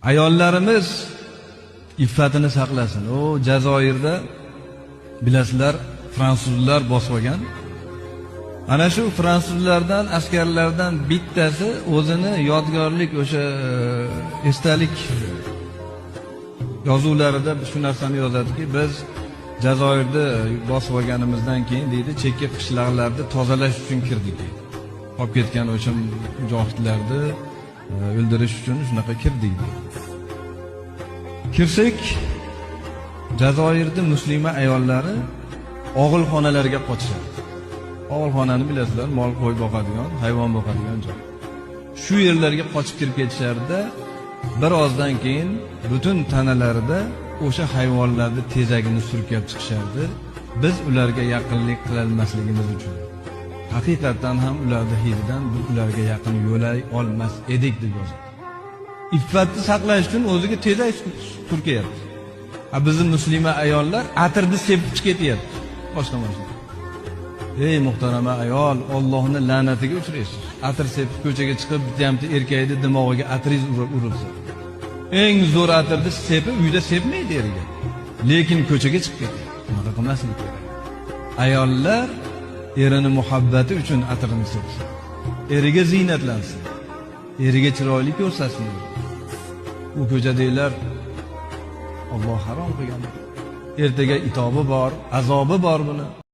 Ayollarimiz iffatini saqlasin. O Jazoirda bilasizlar, fransuzlar bosib olgan. Ana shu fransuzlardan, askarlardan bittasi o'zini yodgorlik o'sha esdalik yozuvlarida shu narsani yozadiki, biz Jazoirni bosib olganimizdan keyin deydi, chekka qishloqlarni tozalash uchun kirdik deydi. Qolib ketgan o'sha mujohidlarni o'ldirish uchun shunaqa kirdik deydi. Kirsak, Jazoirda muslima ayollari og'ilxonalarga qochishadi. Og'ilxonani bilasizlar, mol qo'y boqadigan, hayvon boqadigan joy. Shu yerlarga qochib kirib ketishardi. Birozdan keyin butun tanalarida o'sha hayvonlarni tezagini surkab chiqishardi. Biz ularga yaqinlik qilolmasligimiz uchun. Haqiqatdan ham ularni hididan biz ularga yaqin yo'lay olmas edik deb yozadi. Iffatni saqlash uchun o'ziga tezak surkayapti. Ha, bizni muslima ayollar atirni sepib chiqib ketyapti. Boshqa mashina. Ey muhtarama ayol, Allohning la'natiga uchraysiz. Atir sepib ko'chaga chiqib, bitta hamta erkakni dimog'iga atiringiz urilsa. Eng zo'r atirni sepib uyda sepmaydi eriga. Lekin ko'chaga chiqib ketyapti. Bunaqa qilmaslik kerak. Ayollar erini muhabbati uchun atirini sepsin. Eriga ziynatlansin. Eriga chiroyli ko'rsatsin. U ko'chadagilar Alloh harom qilgan. Ertaga itobi bor, azobi bor buni.